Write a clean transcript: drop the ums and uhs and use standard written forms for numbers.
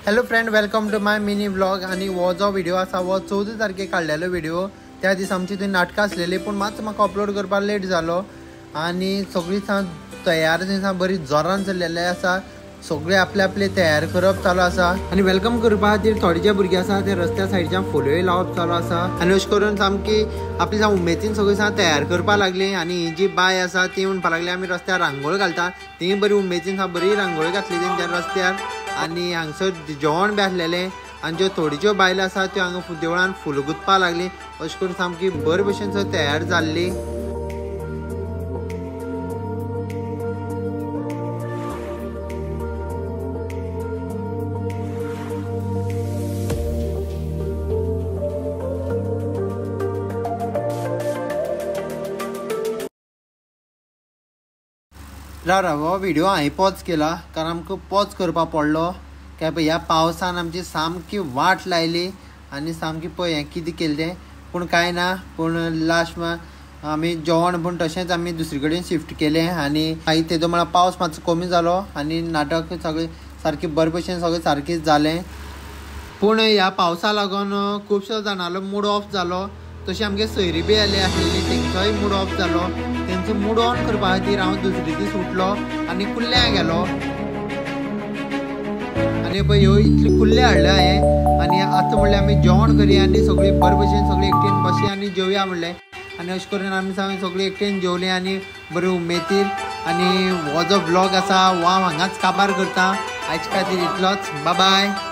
Hello friend, welcome to my mini vlog. आनी हो जो व्हिडिओ आसा हो 14 तारखेक काडलेलो व्हिडिओ. त्या दिसा आमची थंय नाटकां आसलेली, पूण मातसो म्हाका अपलोड करपाक लेट जालो. आनी सगळीं तयार बरी जोरान चल्लेले आसा, सगळे आपले आपले तयार करप चालू आसा. आनी welcome करपा खातीर थोडे जे भुरगे आसा ते रस्त्या सायडीच्यान फुलोय लावप चालू आसा. आनी अशें करून सामकी आपली उमेदीन सगळी तयार करपाक लागली. आनी ही जी बाय आसा ती म्हणपाक लागली आमी रस्त्यार रांगोळी घालता, ती बरी उमेदीन बरी रांगोळी घातली तेंच्या रस्त्यार. आनी हांगसर जेवण बी आसलेलें. आनी ज्यो थोडी ज्यो बायलो आसा त्यो हांगा देवळान फुलां गुंतपाक लागली. अशें करून सामकी बरे भशेन तयार जाल्ली. राव राव, हो व्हिडिओ हांवें पॉज केला कारण आमकां पॉज करपाक पडलो. काय पळय ह्या पावसान आमची सामकी वाट लायली आनी सामकी पळय हें कितें केलें तें. पूण कांय ना, पूण लास्ट आमी जेवण पूण तशेंच आमी दुसरी कडेन शिफ्ट केलें. आनी मागीर तेदो म्हळ्यार पावस मातसो कमी जालो आनी नाटक सगळें सारकें बरे भशेन सगळें सारकें जालें. पूण ह्या पावसा लागून खुबशे जाणांलो मूड ऑफ जालो. तशें आमगे सोयरी बी आयले आसलेली तेंचोय मूड ऑफ जालो. तेंचो मूड ऑन करपा खातीर हांव दुसरे दीस उठलो आनी कुल्ल्या गेलो. आनी पळय ह्यो इतले कुल्ले हाडले हांवें. आनी आतां म्हणल्यार आमी जेवण करया आनी सगळीं बरे भशेन सगळीं एकटेन बसया आनी जेवया म्हणलें. आनी अशें करून आमी सगळीं एकटेन जेवलीं आनी बरे उमेदीर. आनी हो जो व्लॉग आसा हो हांव हांगाच काबार करता. आयज खातीर इतलोच, बाय बाय.